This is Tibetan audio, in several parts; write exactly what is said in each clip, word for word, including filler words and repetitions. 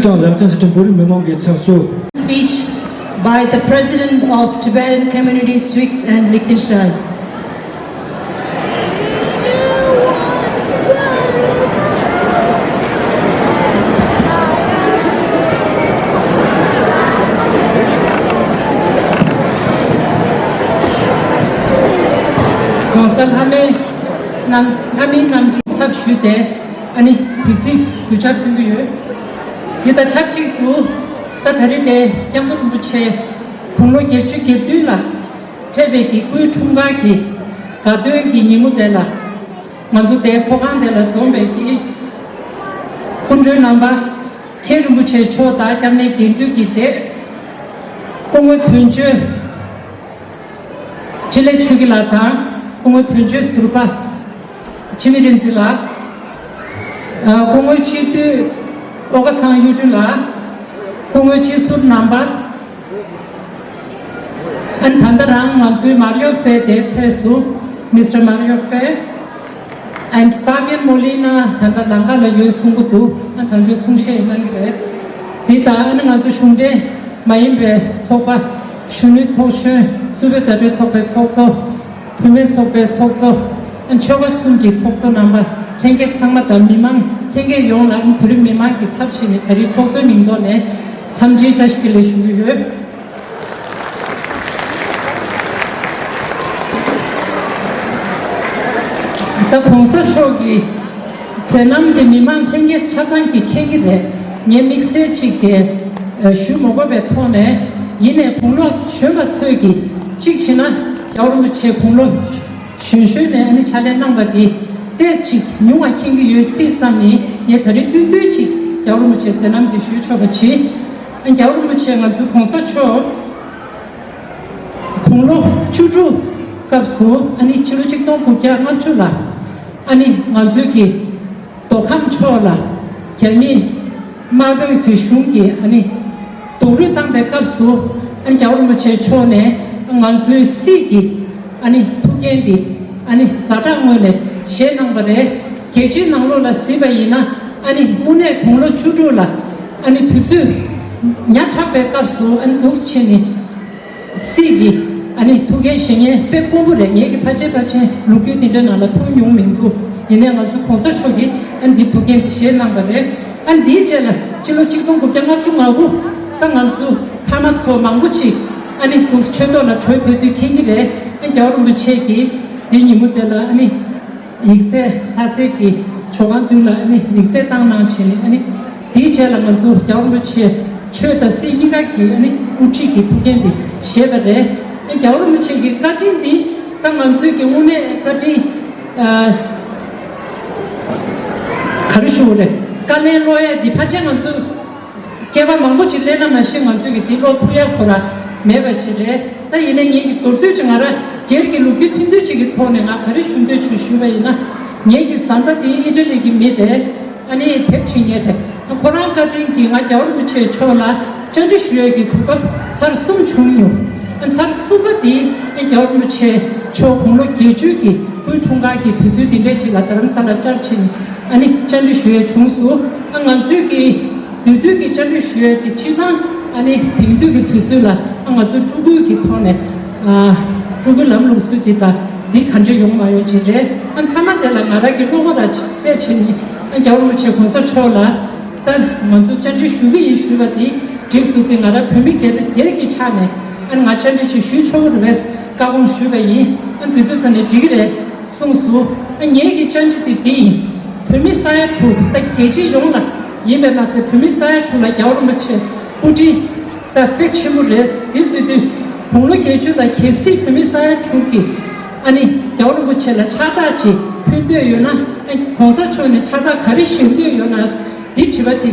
ལེགས་བྱང་སྲིད་ཁྲིམས་བོད་རིགས་མི་མང་གི་ཚོགས་གཙོ། Speech by the President of Tibetan Communities Swiss and Liechtenstein. གོང་ས་ལྷ་མོའི་རྣམ་ལྷ་མིའི་རྣམ་འགྱུར་ཚབ་ཞུས་ཏེ། ཨ་ནི་དུས་ཚིགས་གུས་ཕྱག་ཕུལ་གྱི་ཡོད། དེ་དང་ཆབས་ཅིག་ཏུ་ད་ད་རེས་དེ་སྐྱབས་མགོན་རིན་པོ་ཆེ་དགུང་ལོ་བརྒྱད་ཅུ་གྱ་བདུན་ལ་ཕེབས་པའི་གི་སྐུའི་འཁྲུངས་སྐར་གྱི་དགའ་སྟོན་གྱི་ཉིན་མོ་དེ་ལ། ང་ཚོ་དེའི་ཚོགས་ཁང་དེ་ལ་འཛོམས་པའི་གི་སྐུ་མགྲོན་རྣམ་པ། མཁན་རིན་པོ་ཆེ་མཆོག་དང་སྐྱབས་གནས་དགེ་འདུན་གྱི་སྡེ། སྐུ་ངོ་དོན་གཅོད། འཕྲིན་ལས་ཆོས་སྐྱིད་ལགས་དང་སྐུ་ངོ་དོན་གཅོད་ཟུར་པ་འཆི་མེད་རིག་འཛིན་ལགས། ཨ། སྐུ་ངོ་སྤྱི་འཐུས་ཨོ་དཀར་ཚང་གཡུ་སྒྲོན་ལགས། སྐུ་ངོ་སྤྱི་ཟུར་རྣམ་པ། ཨ་ནི་ད་ལྟ་རང་ང་ཚོའི་མཱ་རི་ཡོ་ཧྥེ་དེ་ཕེབས་སོང་། མིས་ཊར་མཱ་རི་ཡོ་ཧྥེ། And Fabian Molina ད་ལྟ་ལམ་ཁ་ལ་ཡོད་གསུང་གི་འདུག་ཨ། ད་ཚོས་གསུང་བཤད་གནང་གི་རེད། དེ་དང་ཨ་ནི་ང་ཚོ་གཞུང་འབྲེལ་མ་ཡིན་པའི་ཚོགས་པ། གཞོན་ནུའི་ཚོགས་གཞོན། སུད་བོད་མཛའ་འབྲེལ་ཚོགས་པའི་ཚོགས་གཙོ། བུད་མེད་ཚོགས་པའི་ཚོགས་གཙོ། ཨ། ཆོལ་ཁ་གསུམ་གྱི་ཚོགས་གཙོ་རྣམ་པ། ལྷན་རྒྱས་ཚང་མ་དང་མི་མང་ལྷན་རྒྱས་ཡོངས་ལ། ཨ། བོད་རིགས་མི་མང་གི་ཚབ་བྱས་ནས་ད་རེས་ཚོགས་གཙོའི་མིང་ཐོག་ནས་འཚམས་འདྲིའི་བཀྲ་ཤིས་བདེ་ལེགས་ཞུ་གི་ཡོད། ད་གོང་ས་མཆོག་གི་མཛད་རྣམ་དེ་མི་མང་ལྷན་རྒྱས་ཆ་ཚང་གིས་མཁྱེན་གྱི་རེད། ངས་དམིགས་བསལ་གཅིག་གི་ཞུ་མ་དགོས་པའི་ཐོག་ནས་ཡིན་ནའི་དགུང་ལོ་གཞོན་པ་ཚོས་ཀྱིས་གཅིག་བྱས་ན་རྒྱལ་བ་རིན་པོ་ཆེ་དགུང་ལོ་གཞོན་གཞོན་ནས་ཨ་ནི་ཕྱག་ལས་གནང་པ་དེ་ཏོག་ཙམ་ཅིག་ཉུང་བ་མཁྱེན་གྱི་ཡོད་སྲིད་བསམ་ནས། ངས་ད་རེས་སྟོན་སྟོན་ཅིག་རྒྱལ་བ་རིན་པོ་ཆེའི་མཛད་རྣམ་དེ་ཞུ་ཆོག་པ་བྱེད། ཨ། རྒྱལ་བ་རིན་པོ་ཆེ་ང་ཚོའི་གོང་ས་མཆོག་དགུང་ལོ་བཅུ་དྲུག་སྐབས་སུ། ཨ་ནི་ཕྱི་ལོ་ཆིག་སྟོང་དགུ་བརྒྱ་ལྔ་བཅུ་ལ། ཨ་ནི་ང་ཚོའི་གི་མདོ་ཁམས་ཕྱོགས་ལ་རྒྱ་མི་དམར་པོའི་གི་གཞུང་གིས་ཨ་ནི་རྡོག་རོལ་བཏང་པའི་སྐབས་སུ། ཨ། རྒྱལ་བ་རིན་པོ་ཆེ་མཆོག་ནས་ང་ཚོའི་སྲིད་ཀྱི་ཨ་ནི་ཐུགས་འགན་འདི་ཨ་ནི་ཛ་དྲག་ངོས་ནས་བཞེས་གནང་པ་རེད། རྒྱལ་སྤྱིའི་ནང་ལོགས་ལ་གཟིགས་པ་ཡིན་ན། ཨ་ནི་དངོས་གནས་དགུང་ལོ་བཅུ་དྲུག་ལ་ཨ་ནི་དུས་ཚོད་ཉག་ཕྲ་བའི་སྐབས་སུ། ཨ་ནི་འདུག་སེ་བྱས་ནས་སྲིད་ཀྱི་ཨ་ནི་ཐུགས་འགན་བཞེས་མཁན་དཔེ་དཀོན་པོ་རེད། ངེད་ཀྱི་ཕལ་ཆེར་ཕལ་ཆེར་ལོ་རྒྱུས་འདི་འདྲ་ནང་ལ་མཐོང་མྱོང་མི་འདུག་ཡིན་ནའི་ང་ཚོའི་གོང་ས་མཆོག་གིས་ཨ་ནི་འདི་ཐུགས་འགན་འདི་བཞེས་གནང་པ་རེད། ཨ་ནི་འདིའི་རྗེས་ལ་ཕྱི་ལོ་ཆིག་སྟོང་དགུ་བརྒྱ་ལྔ་བཅུ་ང་དགུ། ད་ང་ཚོ་ཕ་མ་ཚོ་མང་པོ་ཅིག་ཨ་ནི་འདུག་ཆོས་ཐོག་ལ་བྲོས་ཕེབས་དུས་མཁྱེན་གྱི་རེད། ཨ། རྒྱལ་བ་རིན་པོ་ཆེ་གིས་འདིའི་ཉིན་མོ་དེ་ལ་ཨ་ནི་ཡིག་ཚད། ལྷ་སའི་གི་ཇོ་ཁང་མདུན་ལ་ཨ་ནི་ཡིག་ཚད་བཏང་གནང་བྱས་ནས། ཨ་ནི་དེའི་རྗེས་ལ་ང་ཚོ་རྒྱལ་བ་རིན་པོ་ཆེ་ཆོས་དང་སྲིད་གཉིས་ཀ་གི་ཨ་ནི་དབུ་ཁྲིད་ཀྱི་ཐུགས་འགན་དེ་བཞེས་པ་རེད། ཨ། རྒྱལ་བ་རིན་པོ་ཆེ་གི་བཀའ་དྲིན་འདི་ད་ང་ཚོའི་གི་དངོས་གནས་བཀའ་དྲིན། ཨ། ག་རེ་ཞུ་དགོས་རེད། བཀའ་ལན་སློག་ཡས་འདི་ཕལ་ཆེར་ང་ཚོ་སྐྱེས་པ་མང་པོ་ཅིག་སླེབས་ན་མ་གཞི་ང་ཚོས་ཀྱི་འདི་ཀློག་ཐུབ་ཡ་ཁོ་རང་མེད་པ་ཅིག་རེད། ད་ཡིན་ནའི་ངེད་ཀྱི་མདོར་བསྡུས་ཅིག་ང་རང་སྒེར་གྱི་ལོ་རྒྱུས་ཐུང་ཐུང་ཅིག་གི་ཐོག་ནས་ང་ག་རེ་ཞུ་འདོད་བྱུང་ཞུས་པ་ཡིན་ན། ངེད་ཀྱི་བཟའ་ཟླ་དེ་ཨི་ཊ་ལི་གི་མི་རེད། ཨ་ནི་དེབ་ཁྲིད་མཁན་རེད། ཁོ་རང་བཀའ་དྲིན་གྱིས་ང་རྒྱལ་བ་རིན་པོ་ཆེ་མཆོག་ལ་བཅར་འདྲི་ཞུ་ཡས་ཀྱི་གོ་སྐབས་ཚར་གསུམ་བྱུང་མྱོང་། ཨ། ཚར་གསུམ་པ་དེ་ཨ་རྒྱལ་བ་རིན་པོ་ཆེ་མཆོག་དགུང་ལོ་བརྒྱད་ཅུའི་གི་སྐུའི་འཁྲུངས་སྐར་གྱི་དུས་ཚོད་དེ་འདྲས་ཅིག་ལ་རྡ་རམ་ས་ལ་བཅར་ཕྱིན། ཨ་ནི་བཅར་འདྲི་ཞུ་ཡས་བྱུང་སོང་། ཨ། ང་ཚོའི་གི་དེ་དུས་ཀྱི་བཅར་འདྲི་ཞུ་ཡས་དེ་སྤྱིར་བཏང་ཨ་ནི་དེང་དུས་ཀྱི་དུས་ཚོད་ལ། ཨ། ང་ཚོ་ཕྲུ་གུའི་གི་ཐོག་ནས། ཨ། ཕྲུ་གུའི་ལམ་ལུགས་སྲོལ་དེ་དང་དེ་ག་འདྲ་ཡོང་མ་ཡོང་ཅིག་རེད། ཨ། མཐའ་མ་དེ་ལ་ང་རང་གི་བློ་ཁོག་ར་རྩད་ཆེ་ནས། ཨ། རྒྱལ་བ་རིན་པོ་ཆེ་གོང་ས་མཆོག་ལ་ད་ང་ཚོ་བཅར་འདྲི་ཞུ་གི་ཡིན་ཞུས་པ་དེ་འགྲིག་སོང་སྟེ། ང་རང་བོད་མི་སྒེར་སྒེར་གྱི་ཆ་ནས། ཨ། ང་བཅར་འདྲི་ཅིག་ཞུ་ཆོག་གི་རེད་པས་བཀའ་དགོངས་ཞུས་པ་ཡིན། ཨ། དུས་ཚོད་ཙམ་ནས་འགྲིག་གི་རེད་གསུངས་སོང་། ཨ། ངེད་ཀྱི་བཅར་འདྲི་དེ་འདི་ཡིན། བོད་མི་ས་ཡ་དྲུག་ད་རྒྱལ་སྤྱི་ཡོངས་ལ་ཡིན་པས་མ་ཚད། བོད་མི་ས་ཡ་དྲུག་ལ་རྒྱལ་བ་རིན་པོ་ཆེ་སྐུ་དྲིན་ད་དཔེ་ཆེན་པོ་རེད། དེ་ཟེར་དུས་དགུང་ལོ་བརྒྱད་ཅུ་དང་གལ་སྲིད་བོད་མི་ས་ཡ་དྲུག་གིས་ཨ་ནི་རྒྱལ་བ་རིན་པོ་ཆེ་ལ་ཕྱག་རྟགས་ཅིག་ཕུལ་འདོད་ཡོད་ན། ཨ། གོང་ས་མཆོག་ནས་ཕྱག་རྟགས་ག་རེ་བཞེས་འདོད་ཡོད་ན། འདི་དྲི་བ་དེ་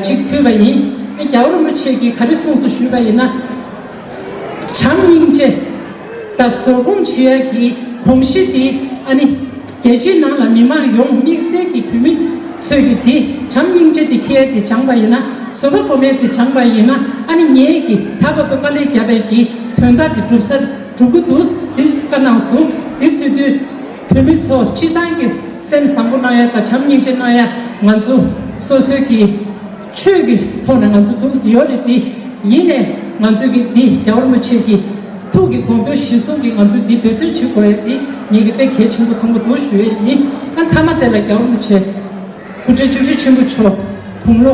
ཅིག་ཕུལ་བ་ཡིན། ཨ། རྒྱལ་བ་རིན་པོ་ཆེ་གིས་ག་རེ་གསུངས་སོང་ཞུས་པ་ཡིན་ན། བྱམས་སྙིང་རྗེ་དང་བཟོད་སྒོམ་བྱེད་ཡ་གི་གོམས་གཤིས་དེ་ཨ་ནི་རྒྱལ་སྤྱིའི་ནང་ལ་མི་མང་ཡོངས་དམིགས་བསལ་གྱི་བོད་མི་ཚོས་ཀྱི་དེ་བྱམས་སྙིང་རྗེ་དེ་འཁྱེར་ཡ་དེ་སྦྱངས་པ་ཡིན་ན། བཟོད་པ་སྒོམ་ཡ་དེ་སྦྱངས་པ་ཡིན་ན། ཨ་ནི་ངེད་ཀྱིས་ད་བར་དུ་དཀའ་ལས་བརྒྱབ་པའི་གི་དོན་དག་དེ་འགྲུབ་ས་འགྲུབ་ཀྱི་འདུག་དེ་བཀའ་གནང་སོང་། དེ་ཟེར་དུས་བོད་མི་ཚོ་སྤྱིར་བཏང་གི་སེམས་བཟང་པོ་གནང་ཡ་དང་བྱམས་སྙིང་རྗེ་གནང་ཡ། ང་ཚོ་སོ་སོའི་གི་ ཆོས་ཀྱི་ཐོག་ནས་ང་ཚོ་འདུག་སེ་ཡོད་རེད་དེ། ཡིན་ནའི་ང་ཚོས་ཀྱི་འདི་རྒྱལ་བ་རིན་པོ་ཆེ་གི་ཐུགས་ཀྱི་དགོངས་དོན་གཞིར་བཟུང་གིས་ང་ཚོས་འདི་འབད་བརྩོན་བྱེད་དགོས་ཡ་འདི་ངེད་ཀྱི་དཔེ་གལ་ཆེན་པོ་མཐོང་གི་འདུག་ཞུ་ཡས་ཡིན། ཨ་མཐའ་མ་དེ་ལ་རྒྱལ་བ་རིན་པོ་ཆེ་སྐུ་ཕྲེང་བཅུ་བཞི་ཆེན་པོ་མཆོག་དགུང་ལོ་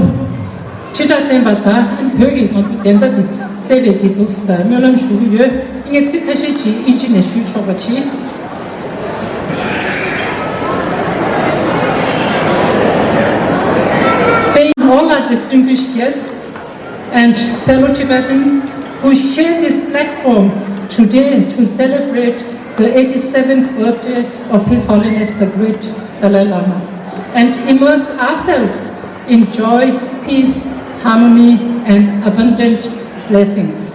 ཁྲི་ཕྲག་བརྟན་པ་དང་ཨ་བོད་ཀྱི་ང་ཚོ་བདེན་མཐའ་འདི་གསལ་བའི་གི་འདུག་ས་སྨོན་ལམ་ཞུ་གི་ཡོད། ངས་ཚིག་ཁ་ཤས་ཅིག་ཨིན་ཇི་ནས་ཞུས་ཆོག་པ་བྱེད། Paying all our distinguished guests and fellow Tibetans who share this platform today to celebrate the eighty-seventh birthday of His Holiness the Great Dalai Lama and immerse ourselves in joy, peace, harmony, and abundant blessings.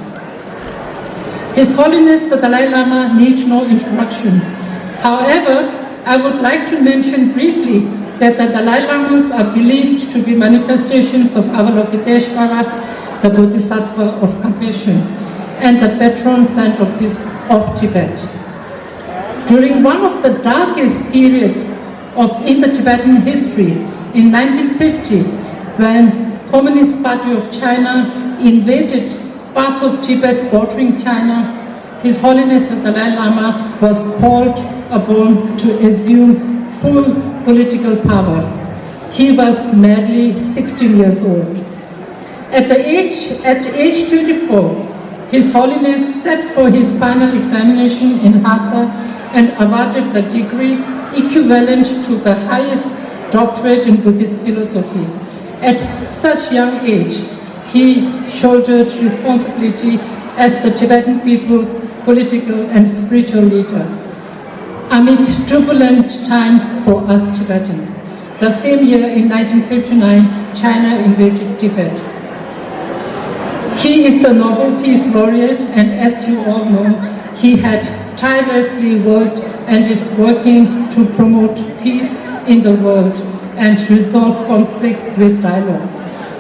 His Holiness the Dalai Lama needs no introduction. However, I would like to mention briefly that the Dalai Lamas are believed to be manifestations of Avalokiteshvara, the Bodhisattva of compassion, and the patron saint of, his, of Tibet. During one of the darkest periods of in the Tibetan history, in nineteen fifty, when Communist Party of China invaded parts of Tibet bordering China, His Holiness the Dalai Lama was called upon to assume full political power. He was merely sixteen years old. At the age, at age twenty-four, His Holiness sat for his final examination in Lhasa and awarded the degree equivalent to the highest doctorate in Buddhist philosophy. At such young age, he shouldered responsibility as the Tibetan people's political and spiritual leader amid turbulent times for us Tibetans. The same year, in nineteen fifty-nine, China invaded Tibet. He is the Nobel Peace Laureate, and as you all know, he had tirelessly worked and is working to promote peace in the world and resolve conflicts with dialogue.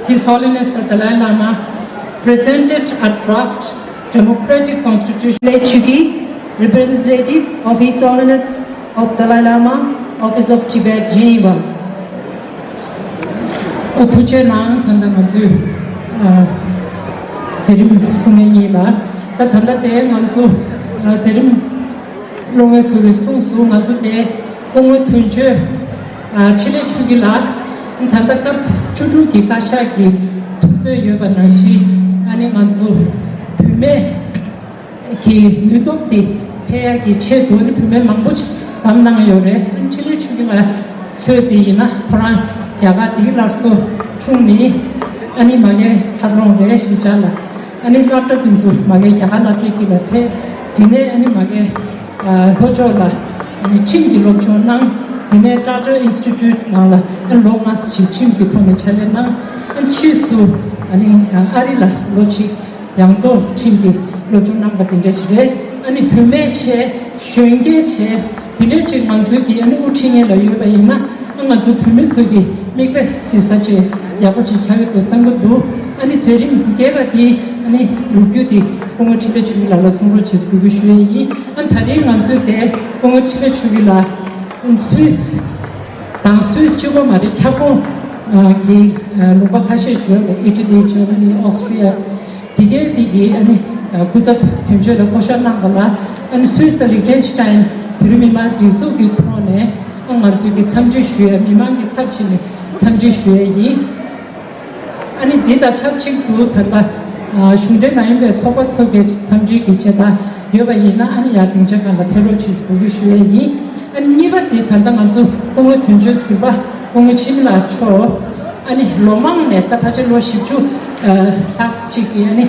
His Holiness the Dalai Lama presented a draft democratic constitution. Lechigi, representative of His Holiness of Dalai Lama, Office of Tibet, Geneva. ཨོ་ཐུགས་རྗེ་གནང་། ད་ལྟ་ང་ཚོས་ཨ་མཛད་རིམ་གསུང་མཁན་གཉིས་ལ། ད་ད་ལྟ་དེ་ང་ཚོ་ཨ་མཛད་རིམ་སློབ་གཉེར་ཚོ་གིས་གསུངས་སོང་། ང་ཚོ་དེ་སྐུ་ངོ་དོན་གཅོད་ཨ་འཕྲིན་ལས་ཆོས་སྐྱིད་ལགས་ད་ལྟ་སྐབས་བཅུ་དྲུག་གི་བཀའ་ཤག་གི་ཐུགས་འདོད་ཡོད་པ་ནང་བཞིན་ཨ་ནི་ང་ཚོ་བུད་མེད་ཀྱི་ནུས་སྟོབས་དེ་འཕེལ་ཡག་གི་ཆེད་དུ་ནི་བུད་མེད་མང་པོ་ཞིག་བདམས་གནང་ཡོད་རེད། འཕྲིན་ལས་ཆོས་སྐྱིད་ལགས་ཚོས་དེ་ཡིན་ན་ཁོ་རང་རྒྱ་གར་དེའི་སླར་གསོ་འཁྲུངས་ནས་ཨ་ནི་མ་གིར་འཚར་ལོངས་རེད་ཞེས་བྱ་ལ། ཨ་ནི་སློབ་གྲྭ་དེ་ཚོ་མ་གིར་རྒྱ་གར་སློབ་གྲྭའི་དཀྱིལ་ལ་ཕེབས། དེ་ནས་ཨ་ནི་མ་གིར་ལྷོ་ཕྱོགས་ལ་ཨ་ནི་ཁྲིམས་ཀྱི་སློབ་སྦྱོང་གནང་། དེ་ནས་ཊ་ཊར་ཨིན་སི་ཊི་ཊུཊ་ནང་ལ་ཨ་ནི་ལོ་ལྔ་ཙམ་ཁྲིམས་ཀྱི་ཐོག་ནས་ཕྱག་ལས་གནང་། ཨ་ནི་ཕྱིས་སུ་ཨ་ནི་ཨ་རི་ལ་ལོ་གཅིག་ཡང་སྟོད་ཁྲིམས་ཀྱི་སློབ་སྦྱོང་གནང་པ་དེ་འདྲ་ཅིག་རེད། ཨ་ནི་བུད་མེད་བྱས་གཞོན་སྐྱེས་བྱས་དེ་འདྲ་ཅིག་ང་ཚོའི་གི་ཨ་ནི་དབུ་ཁྲིད་མཁན་ལ་ཡོད་པ་ཡིན་ན་ཨ་ང་ཚོ་བུད་མེད་ཚོ་གི་མིག་དཔེ་གཟིགས་ས་ཅིག་ཡག་པོ་ཅིག་ཆགས་ཀྱི་འདུག་བསམ་གྱི་འདུག་ཨ་ནི་མཛད་རིམ་རྒྱས་པ་དེ་ཨ་ནི་ལོ་རྒྱུས་དེ་སྐུ་ངོ་འཕྲིན་ལས་ཆོས་སྐྱིད་ལགས་ལ་གསུང་རོགས་བྱེད་དགོས་ཀྱི་ཞུ་ཡས་ཡིན། ཨ་ད་རིང་ང་ཚོས་དེ་སྐུ་ངོ་འཕྲིན་ལས་ཆོས་སྐྱིད་ལགས་སུད་སི་དང་སུད་སི་གཅིག་པོ་མ་རེད། ཁྱབ་ཁོངས་ཀྱི་ལུང་པ་ཁ་ཤས་བརྗོད་པ། ཨི་ཊ་ལི། ཇར་མ་ནི། ཨོ་སི་ཊི་རི་ཡ། དེ་གའི་དེ་གའི་ཨ་ནི་སྐུ་ཚབ་དོན་གཅོད་ལ་བསྐོ་བཞག་གནང་པ་ལ་ཨ་ནི་སུད་སི་དང་ལིག་ཊེན་སི་ཊེན་བོད་རིགས་མི་མང་སྒྲིག་འཛུགས་ཀྱི་ཐོག་ནས་ཨ་ང་ཚོས་ཀྱི་འཚམས་འདྲི་ཞུ་ཡ། མི་མང་གི་ཚབ་བྱས་ནས་འཚམས་འདྲི་ཞུ་ཡ་ཡིན། ཨ་ནི་འདི་དང་ཆབས་ཅིག་ཏུ་ད་ལྟ་གཞུང་འབྲེལ་མ་ཡིན་པའི་ཚོགས་པ་ཚོ་གི་འཚམས་འདྲི་གི་བྱེད་སྟངས་ཡོད་པ་ཡིན་ན་ཨ་ནི་ཡར་སྡིངས་ཆ་སྒང་ལ་ཕེབས་རོགས་བྱེད་དགོས་ཀྱི་ཞུ་ཡ་ཡིན། ཨ་ནི་གཉིས་པ་དེ་ད་ལྟ་ང་ཚོ་སྐུ་ངོ་དོན་གཅོད་ཟུར་པ་སྐུ་ངོ་འཆི་མེད་ལགས་མཆོག་ཨ་ནི་ལོ་མང་ནས་ད་ཕལ་ཆེར་ལོ་བཞི་བཅུ་ལྷག་ཅིག་གི་ཨ་ནི་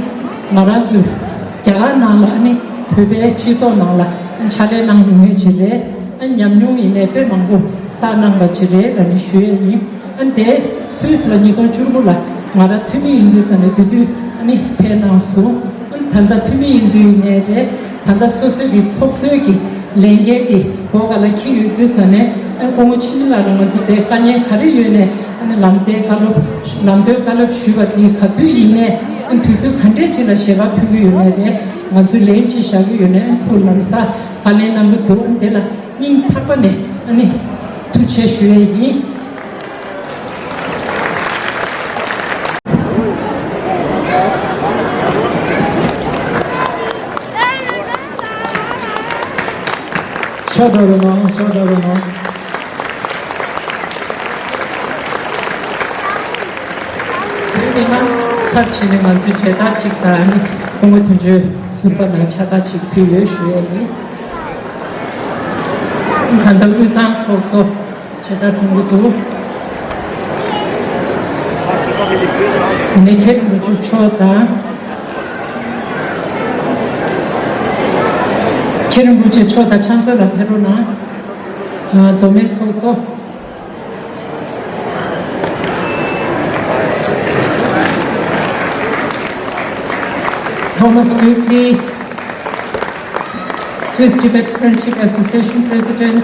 ང་རང་ཚོའི་རྒྱ་གར་ནང་ལ་ཨ་ནི་བོད་པའི་སྤྱི་ཚོགས་ནང་ལ་ཕྱག་ལས་གནང་མྱོང་མཁན་ཅིག་རེད། ཨ་ཉམས་མྱོང་ཡིན་ནའི་དཔེ་མང་པོ་བསགས་གནང་བ་ཅིག་རེད་ལབ་ནས་ཞུ་ཡས་ཡིན། ཨ་དེ་སུད་སི་ལ་ཉིས་སྟོང་བཅུ་དགུ་ལ་ང་རང་འཐུས་མི་ཡིན་དུས་ཙམ་ནས་དེ་དུས་ཨ་ནི་ཕེབས་གནང་སོང་། ཨ་ད་ལྟ་འཐུས་མི་ཡིན་དུས་ཡིན་ནའི་རེད། ད་ལྟ་སོ་སོའི་གི་ཚོགས་གཙོའི་གི་ལས་འགན་དེ་སྒོ་ཁ་ལ་འཁྱེར་ཡོད་དུས་ཙམ་ནས་ཨ་སྐུ་ངོ་འཆི་མེད་ལགས་ལ་ང་ཚོ་དེ་དཀའ་ངལ་ག་རེ་ཡོད་ནའི་ཨ་ནི་ལམ་སྟོན་བཀའ་སློབ་ལམ་སྟོན་བཀའ་སློབ་ཞུས་པ་དེ་ག་དུས་ཡིན་ནའི་ཨ་དུས་ཚོད་ག་འདྲས་ཅིག་ལ་ཞལ་པར་ཕུལ་གི་ཡོད་ནའི་རེད། ང་ཚོས་ལན་ཅིག་བཞག་གི་ཡོད་ནའི་ཨ་ཚུར་ལམ་སང་བཀའ་ལན་གནང་གི་འདུག་ཨ་དེ་ལ་སྙིང་ཐག་པ་ནས་ཨ་ནི་ཐུགས་རྗེ་ཆེ་ཞུ་ཡས་ཡིན། ཤ་ད་རོ་ནང་། ཤ་ད་རོ་ནང་། དེ་ནི་ང་ཚར་ཕྱིན་ནས་ང་ཚོའི་གྲལ་སྟར་གཅིག་དང་ནི་སྐུ་ངོ་དོན་གཅོད་ཟུར་པ་ནང་ཕྱག་རྟགས་གཅིག་ཕུལ་ཡོད་ཞུ་ཡས་ཡིན། ད་ལྟ་དབུས་གཙང་ཚོགས་གཙོ་ཕྱག་རྟགས་ཐོན་གྱི་འདུག། དེ་ནས་མཁན་རིན་པོ་ཆེ་མཆོག་དང་། མཁན་རིན་པོ་ཆེ་མཆོག་དང་ཕྱག་མཛོད་ལ་ཕེབས་རོགས་གནང་། མདོ་སྨད་ཚོགས་གཙོ། Thomas Quickly, Swiss Tibet Friendship Association President.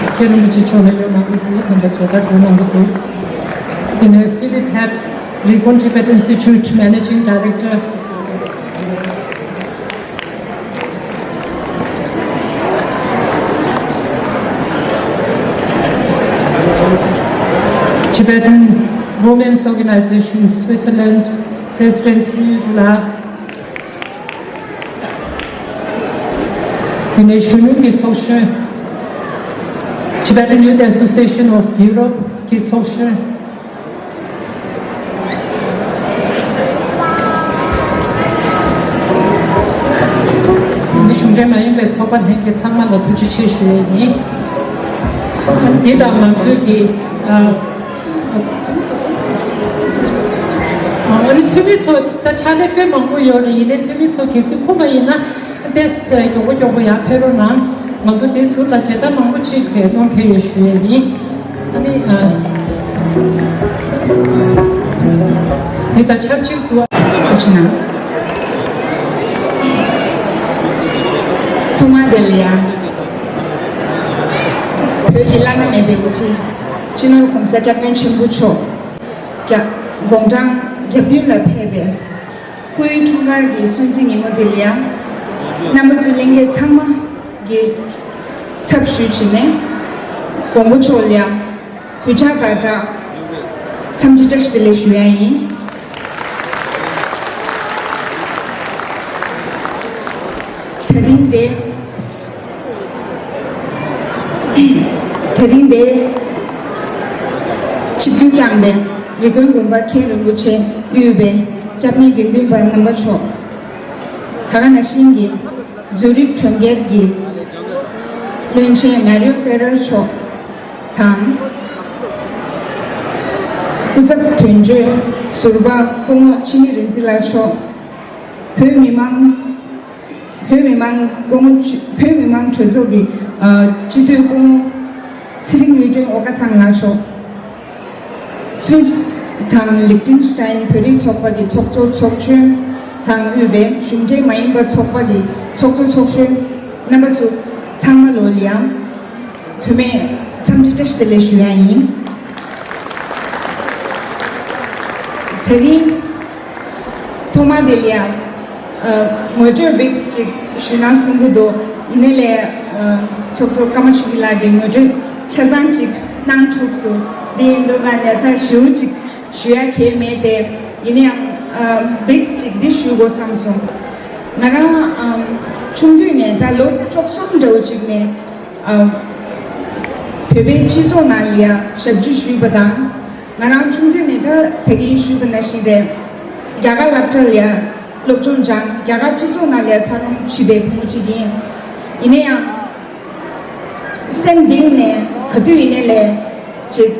མཁན་རིན་པོ་ཆེ་མཆོག་ལ་ཡོད་ན་འགྲོ་འདུག། ད་ལྟ་ཇོ་ད་འགྲོ་གནང་གི་འདུག། དེ་ནས་Philip Hebb, Legon Tibet Institute Managing Director. Tibetan Women's Organization Switzerland President Sri Lula. དེ་ནས་གཞོན་ནུ་གི་ཚོགས་གཞོན། Tibetan Youth Association of Europe གི་ཚོགས་གཞོན། འདི་གཞུང་འབྲེལ་མ་ཡིན་པའི་ཚོགས་པ་ལྷན་རྒྱས་ཚང་མ་ལ་ཐུགས་རྗེ་ཆེ་ཞུ་ཡས་ཡིན། འདི་དང་ང་ཚོའི་གི་ཨ་ཨ་ནི་འཐུས་མི་ཚོ་ད་ཕྱག་ལས་དཔེ་མང་པོ་ཡོད་རེད། ཡིན་ནའི་འཐུས་མི་ཚོ་གལ་སྲིད་ཁོམ་པ་ཡིན་ན་ཏེས་མགྱོགས་པོ་མགྱོགས་པོ་ཡར་ཕེབས་རོགས་གནང་། ང་ཚོ་དེ་ཟུར་ལ་མཇལ་དར་མང་པོ་ཅིག་དེ་གནང་ཕེབས་ཡོད་ཞུ་ཡས་ཡིན། ཨ་ནི་ཨ་དེ་དང་ཆབས་ཅིག་ཏུ་ཨ་ཕྱི་ནང་ཐོག་མ་དེ་ལ་ཡང་བོད་ཀྱི་བླ་ན་མེད་པའི་འགོ་ཁྲིད་སྤྱི་ནོར་༸གོང་ས་༸སྐྱབས་མགོན་ཆེན་པོ་མཆོག་ཀྱ་དགུང་གྲངས་གྱ་བདུན་ལ་ཕེབས་པའི་སྐུའི་འཁྲུངས་སྐར་གྱི་སྲུང་བརྩི་ཉིན་མོ་འདི་ལ་ཡང་རྣམ་པ་ཚོ་ལྷན་རྒྱས་ཚང་མ་གི་ཚབ་ཞུས་བྱས་ནས་མགོན་པོ་མཆོག་ལ་ཡང་གུས་ཕྱག་དང་སྦྲགས་འཚམས་འདྲི་བཀྲ་ཤིས་བདེ་ལེགས་ཞུ་ཡ་ཡིན། དེ་རིང་འདི་དེ་རིང་འདི་ཆིབས་བསྒྱུར་བསྐྱངས་པའི་རི་ཀོན་དགོན་པ་མཁན་རིན་པོ་ཆེ་དབུས་པའི་སྐྱབས་གནས་དགེ་འདུན་པ་རྣམ་པ་མཆོག། ད་ག་ནང་བཞིན་གྱི་ཛུ་རིག་གྲོང་ཁྱེར་གྱི་བློན་ཆེན་མ་རིའོ་ཧྥེ་རེར་མཆོག་དང་། སྐུ་ཚབ་དོན་གཅོད་ཟུར་པ་སྐུ་ངོ་འཆི་མེད་རིག་འཛིན་ལགས་མཆོག། བོད་མི་མང་། བོད་མི་མང་སྐུ་ངོ་། བོད་མི་མང་གྲོས་ཚོགས་ཀྱི་ཨ་སྤྱི་འཐུས་སྐུ་ངོ་ཚེ་རིང་དངོས་སྒྲོན་ཨོ་ཀ་ཚང་ལགས་མཆོག། སུད་སི་དང་ལིག་ཏེན་སི་ཏན་བོད་རིགས་ཚོགས་པ་གི་ཚོགས་གཙོ་ཚོགས་གཞོན་དང་དབུས་པའི་གཞུང་འབྲེལ་མ་ཡིན་པ་ཚོགས་པ་གི་ཚོགས་གཙོ་ཚོགས་གཞོན་རྣམ་པ་ཚོ་ཚང་མ་ལོ་ལ་ཡང་བུད་མེད་འཚམས་འདྲི་བཀྲ་ཤིས་བདེ་ལེགས་ཞུ་ཡ་ཡིན། དེ་རིང་ཐོག་མ་དེ་ལ་ཡང་ཨ་ངོ་སྤྲོད་བིགས་ཅིག་ཞུ་ན་གསུང་གི་འདུག། ཡིན་ནའི་ལས་ཨ་ཚོགས་གཙོ་ཀརྨ་ཆོས་སྐྱིད་ལགས་ཀྱིས་ངོ་སྤྲོད་ཆ་ཚང་ཅིག་གནང་ཐུབ་སོང་། དེ་ཡིན་དུས་ང་ལས་ཐར་ཞེ་པོ་ཅིག་ཞུ་ཡ་གང་ཡང་མེད་དེ། ཡིན་ན་ཡང་ཨ་བིགས་ཅིག་འདི་ཞུ་དགོས་བསམ་སོང་། ང་རང་ཨ་ཆུང་དུས་ནས་ད་ལོ་བཅུ་གསུམ་འདྲ་བོ་ཅིག་ནས་ཨ་བོད་པའི་སྤྱི་ཚོགས་ནང་ལ་ཡ་ཞབས་ཕྱི་ཞུས་པ་དང་། ང་རང་ཆུང་དུས་ནས་ད་ད་གིན་ཞུས་པ་ནང་བཞིན་རེད། རྒྱ་གར་སློབ་གྲྭ་ལ་ཡ་སློབ་སྦྱོང་སྦྱངས། རྒྱ་གར་སྤྱི་ཚོགས་ནང་ལ་ཡ་འཚར་ལོངས་བྱས་པའི་བུ་མོ་ཅིག་ཡིན། ཡིན་ན་ཡང་སེམས་གཏིང་ནས་ག་དུས་ཡིན་ནའི་ལས་ཅིག་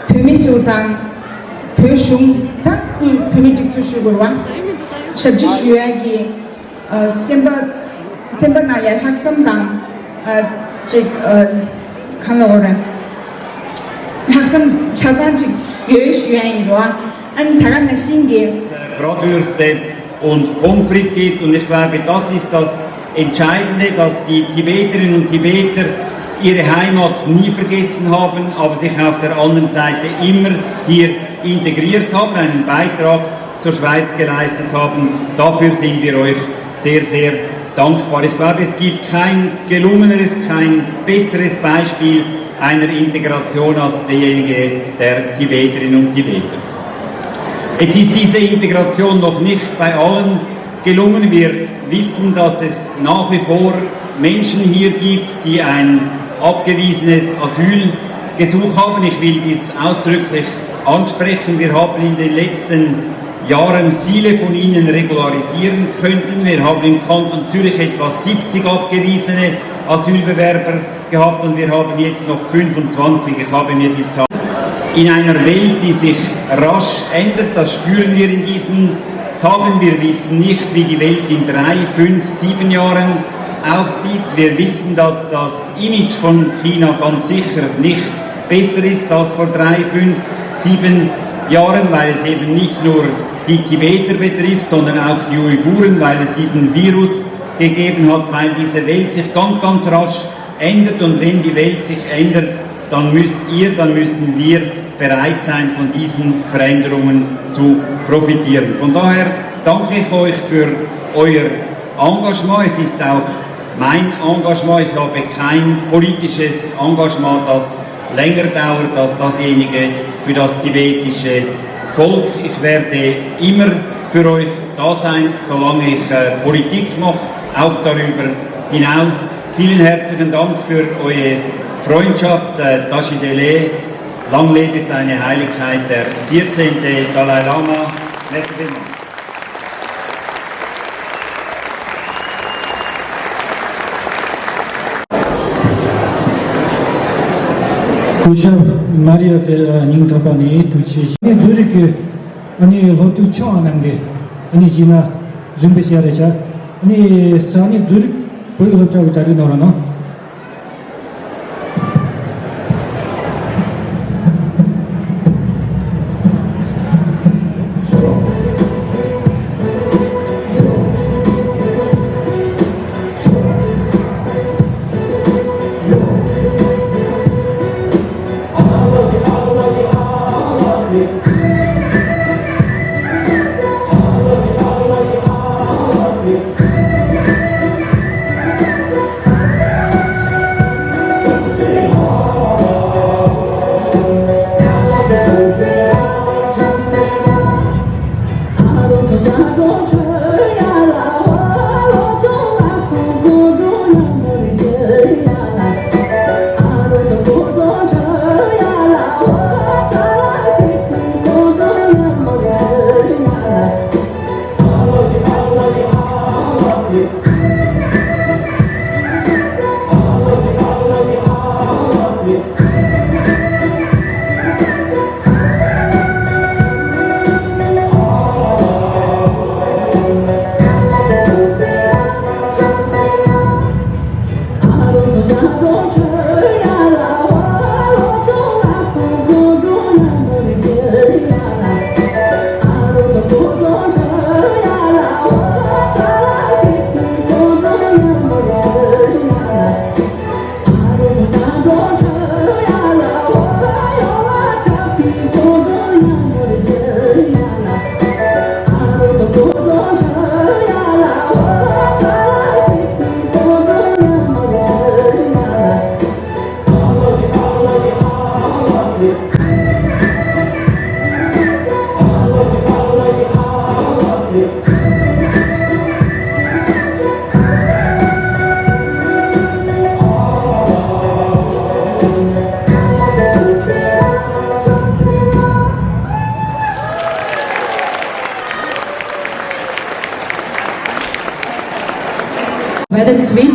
བོད་མི་ཚོ་དང་བོད་གཞུང་ད་སྐུ་བོད་མིའི་སྒྲིག་འཛུགས་ཞུ་དགོས་རེད་བ། ཞབས་ཕྱི་ཞུ་ཡ་གི་ཨ་སེམས་པ་སེམས་པ་ནང་ལ་ལྷག་བསམ་དང་ཨ་ཅིག་ཨ་གང་ལབ་དགོས་རེད། ལྷག་བསམ་ཆ་ཚང་ཅིག་ཡོད་ཞུ་ཡ་ཡིན་རོ། ཨ་ནི་ད་ག་ནང་བཞིན་གྱི་Bratwürste und Pommes frites gibt. Und ich glaube, das ist das Entscheidende, dass die Tibeterinnen und Tibeter ihre Heimat nie vergessen haben, aber sich auf der anderen Seite immer hier integriert haben, einen Beitrag zur Schweiz geleistet haben. Dafür sind wir euch sehr, sehr dankbar. Ich glaube, es gibt kein gelungeneres, kein besseres Beispiel einer Integration als derjenige der Tibeterinnen und Tibeter. Jetzt ist diese Integration noch nicht bei allen gelungen. Wir wissen, dass es nach wie vor Menschen hier gibt, die ein abgewiesenes Asyl gesucht haben. Ich will dies ausdrücklich ansprechen. Wir haben in den letzten Jahren viele von ihnen regularisieren können. Wir haben im Kanton Zürich etwa siebzig abgewiesene Asylbewerber gehabt und wir haben jetzt noch fünfundzwanzig. Ich habe mir die Zahl. In einer Welt, die sich rasch ändert, das spüren wir in diesen Tagen. Wir wissen nicht, wie die Welt in drei, fünf, sieben Jahren aussieht. Wir wissen, dass das Image von China ganz sicher nicht besser ist als vor drei, fünf, sieben Jahren, weil es eben nicht nur die Tibeter betrifft, sondern auch die Uiguren, weil es diesen Virus gegeben hat, weil diese Welt sich ganz, ganz rasch ändert. Und wenn die Welt sich ändert, dann müsst ihr, dann müssen wir bereit sein, von diesen Veränderungen zu profitieren. Von daher danke ich euch für euer Engagement. Es ist auch mein Engagement. Ich habe kein politisches Engagement, das länger dauert als dasjenige für das tibetische Volk. Ich werde immer für euch da sein, solange ich äh, Politik mache, auch darüber hinaus. Vielen herzlichen Dank für eure Freundschaft. Äh, Tashi Delek, lang lebe seine Heiligkeit, der vierzehnte Dalai Lama. Merci vielmals. སྐུ་ཞབས་མ་རི་ཡ་ཕེ་རེ་ར་སྙིང་ཐག་པ་ནས་ཐུགས་རྗེ་ཆེ། ངས་ཛུ་རིག་གི་ཨ་ནི་སློབ་ཕྲུག་ཆུང་བ་རྣམས་ཀྱི་ཨ་ནི་གཞིས་ན་རྫུན་པའི་ཤེས་རེ་བྱ། ཨ་ནི་ས་ནི་ཛུ་རིག་བོད་ཡིག་སློབ་གྲྭ་གི་གྲ་སྒྲིག་གནང་རོགས་གནང་། Wet and sweet.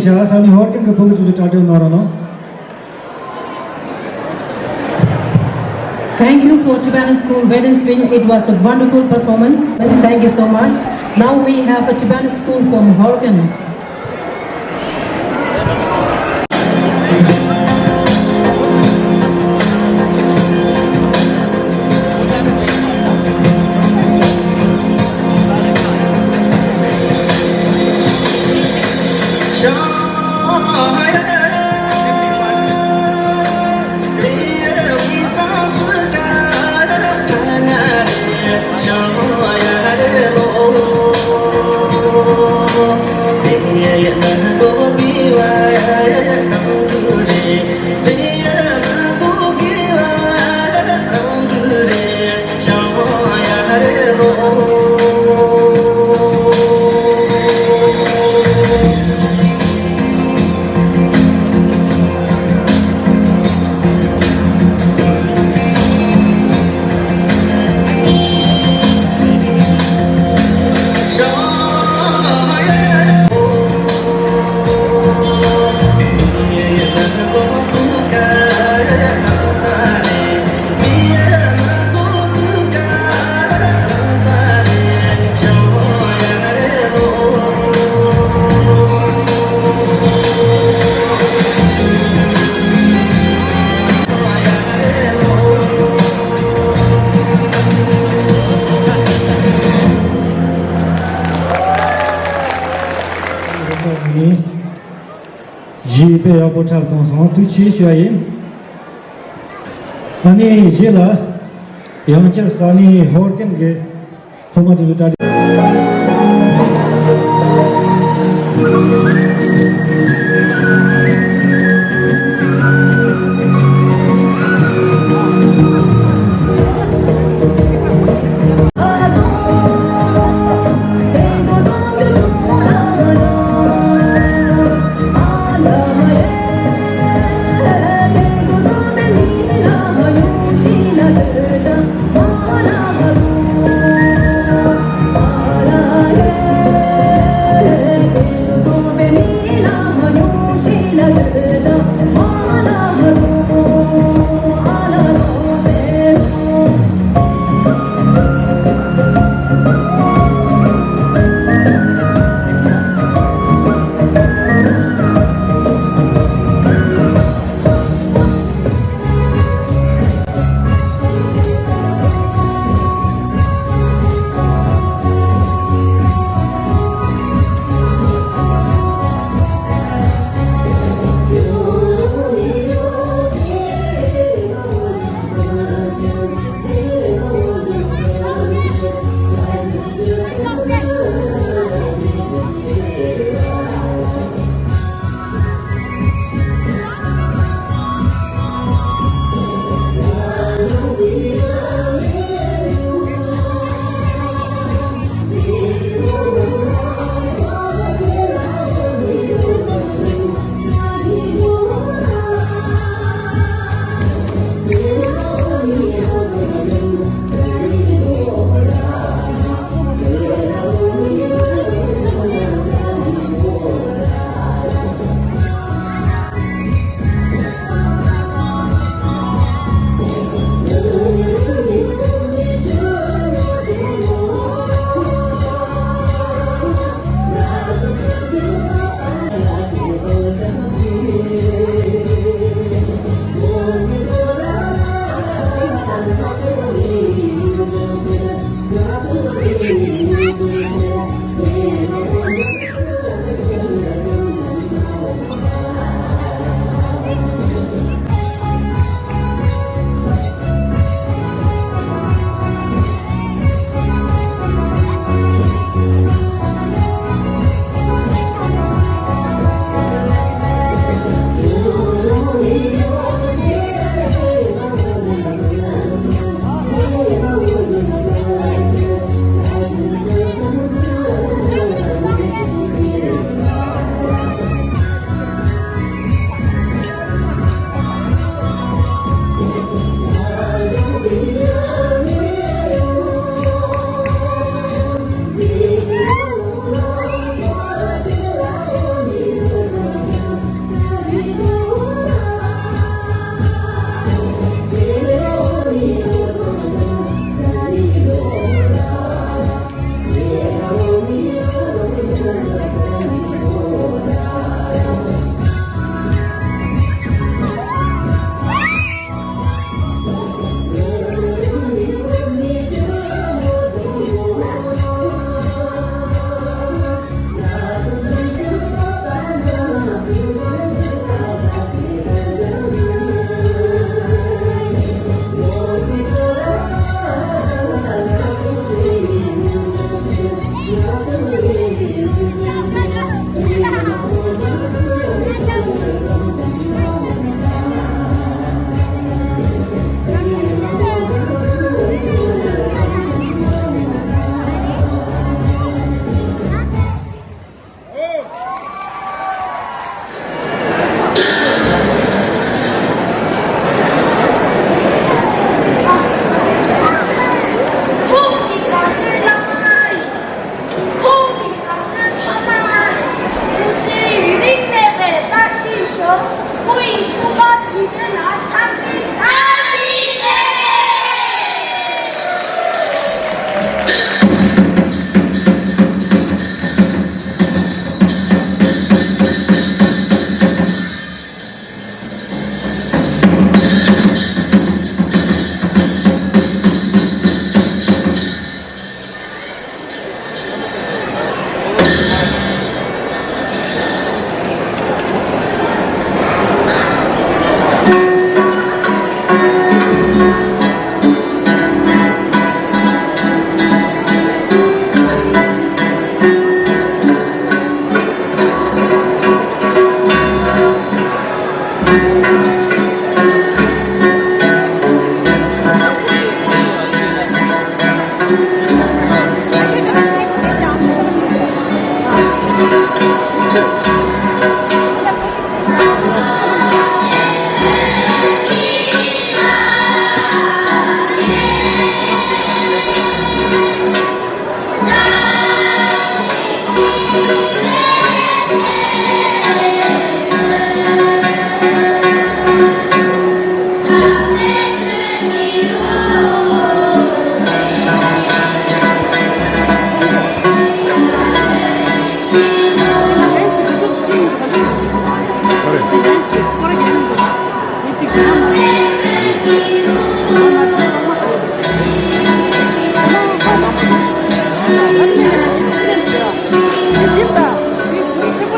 ཞལ་ས་ནི་ཧོར་ཀན་གྱི་བུ་མོ་དེ་ཚོ་གྲ་སྒྲིག་གནང་རོགས་གནང་། Thank you for Tibetan School, Wädenswil. It was a wonderful performance. Thank you so much. Now we have a Tibetan school from Horgan. གཞས་དཔེ་ཡག་པོ་འཁྲབ་བཏང་སོང་། ཐུགས་རྗེ་ཆེ་ཞུ་བ་ཡིན། ཨ་ནི་རྗེས་ལ་ཡང་བསྐྱར་ས་གནས་ཧོར་ཀན་གྱི་ཐོག་མ་དེ་ཚོ་གྲ་སྒྲིག་སྐུ་ཡི་ཐུགས་ཀར་དུས་དྲན་ལ་འཚམས་འདྲི་བཀྲ་ཤིས་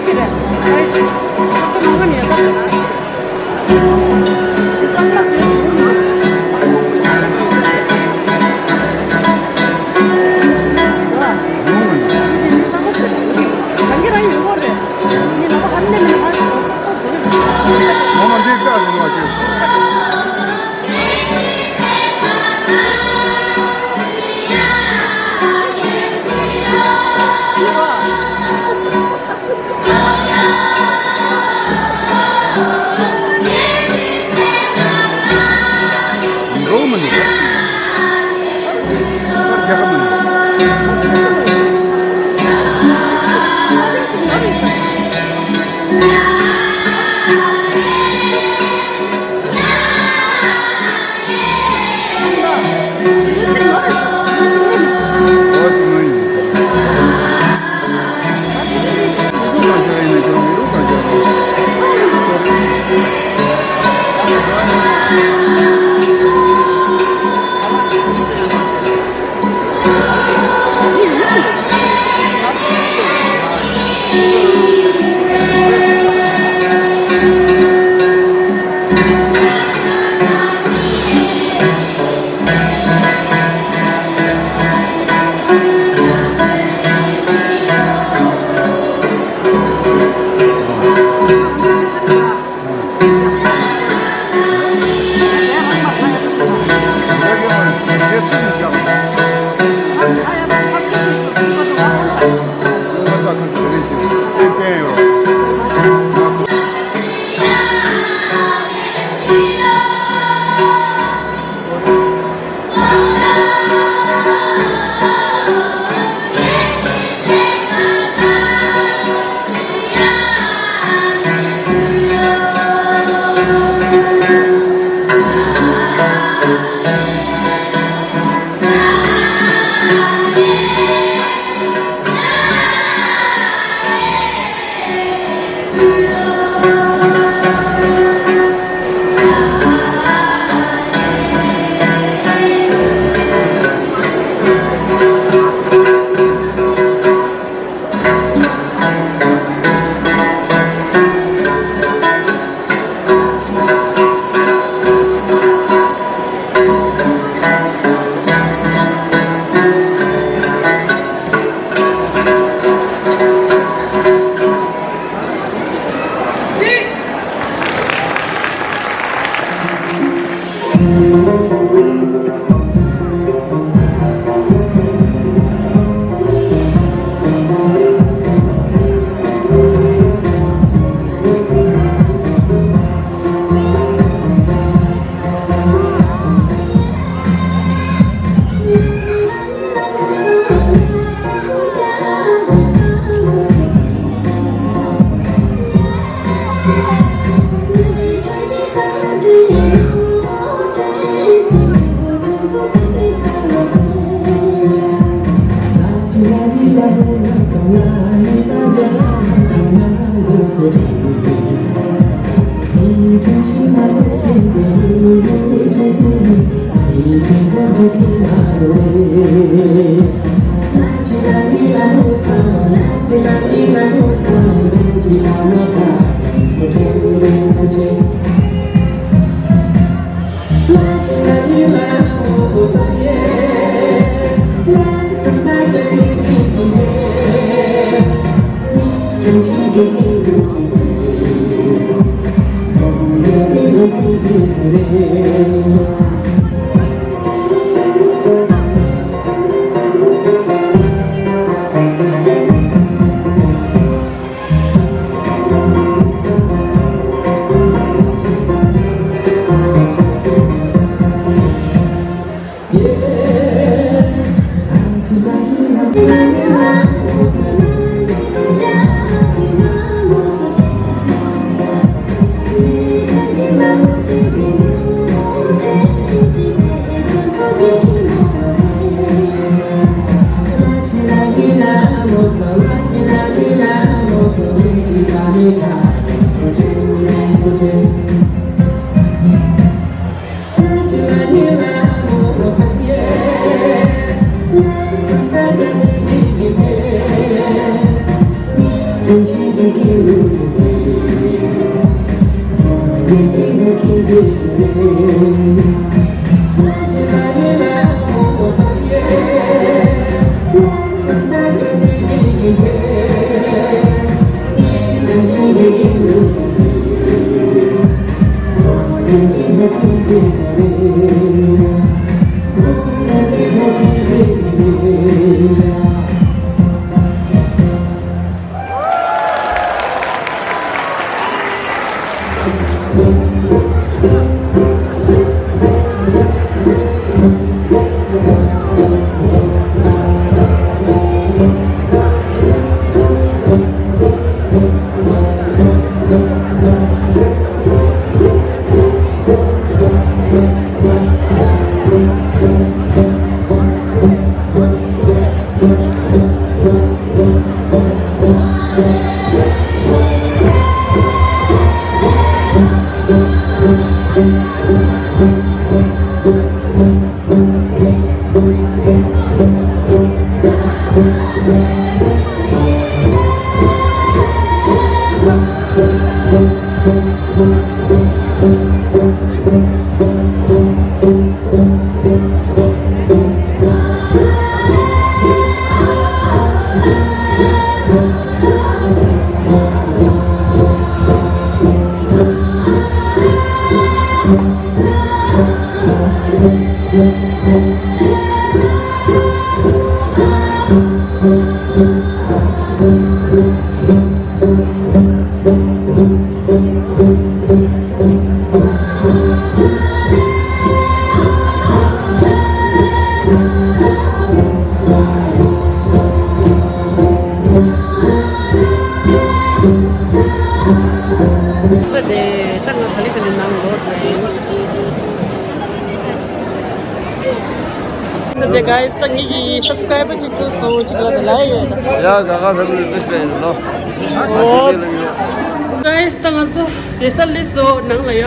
བདེ་ལེགས། ད་དེ་ད་ང་ག་ལེ་ག་ལེ་ནང་ལོག་འགྲོ་ཡིན། ད་དེ་guys ད་ངེད་ཀྱི་subscriber གཅིག་ཐུག་སོང་། གཅིག་ལ་ད་ལ་ཡོད་ད། ཡ་ག་ག་family dress ལ་ཡིན་ནོ། ཨོ། guys ད་ང་ཚོ་བསྡད་ས་སླེབས་སོང་ནང་ལ་ཡ།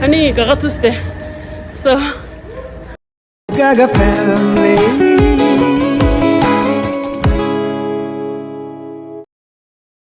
ཨ་ནི་ག་ག་ཐུག་སྟེ། So། Gaga family.